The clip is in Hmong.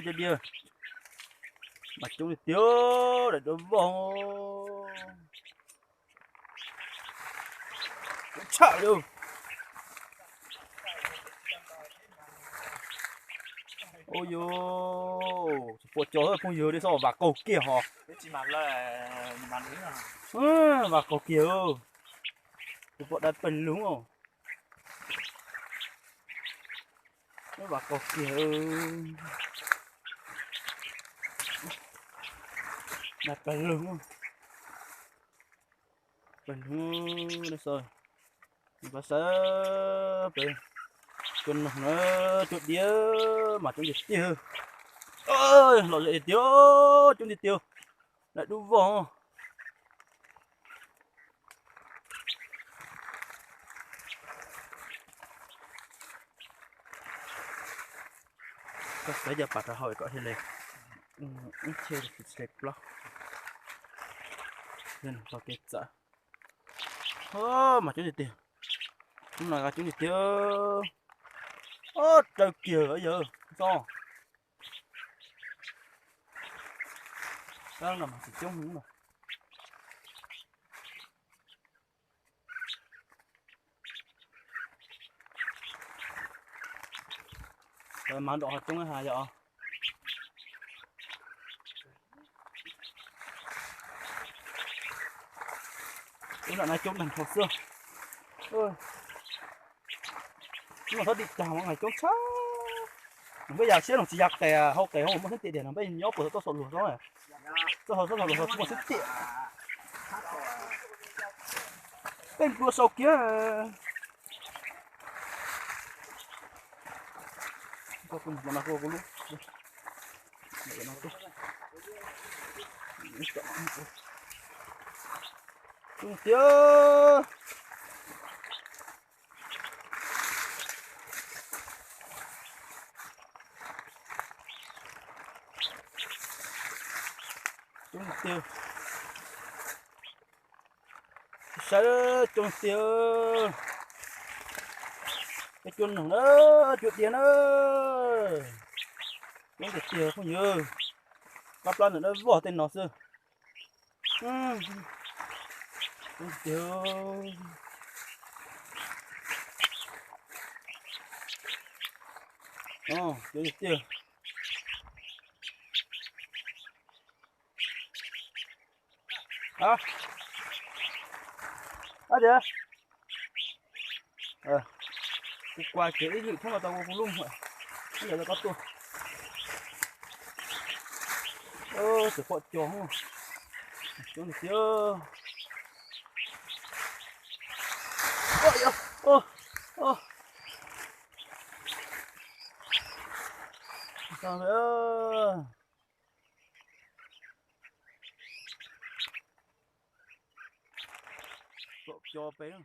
Cov diav mas coob tiag tiag, daim duab vog. Tshaj li. Ua yus tsis pom cov phooj ywg, dej xob vam qaug kiag hos. Vam qaug kiag, tsis pom dab pes lug. Vam qaug kiag, dab pes lug, pes lug, dej xob. Pab saib peb cua noog na, cua diav mas coob tiag tiag. Los zem tiag, coob tiag tiag, daim duab vog. Koj xav cov pas rau hauv kom thiaj li ib txhia tsis plaub. Tau kev txawv. Mas coob tiag tiag, hnub no coob tiag tiag. Raws kiag yawg txo. Tab no mas tsis coob no. Mas nrom ho coob ha yom. Ub, nram no coob neeg dhau xwb. Ub, no txhob dim tag, coob tshaj. Nws peb yam siab no tsis ya qes hau qes hauv, muaj xeeb tiam tiag no peb nyob puas txoj saum luag xwb. Txoj hau txoj saum luag tsis muaj xeeb tiam. Peb nplua sau kiag. Coob tiag. Coob tiag. Saib coob tiag. Peb cua noog na, cua diav na. Coob tiag tiag phooj ywg. Qab plab ntawm dawb vog tej no xwb. Coob tiag. Coob tiag tiag. Ab tias, kuv kua kev ib lwm thoob no tau ua kuv lub, ib yam li koj tuaj. Tsis pom cua, coob tiag tiag. Pom cua peb.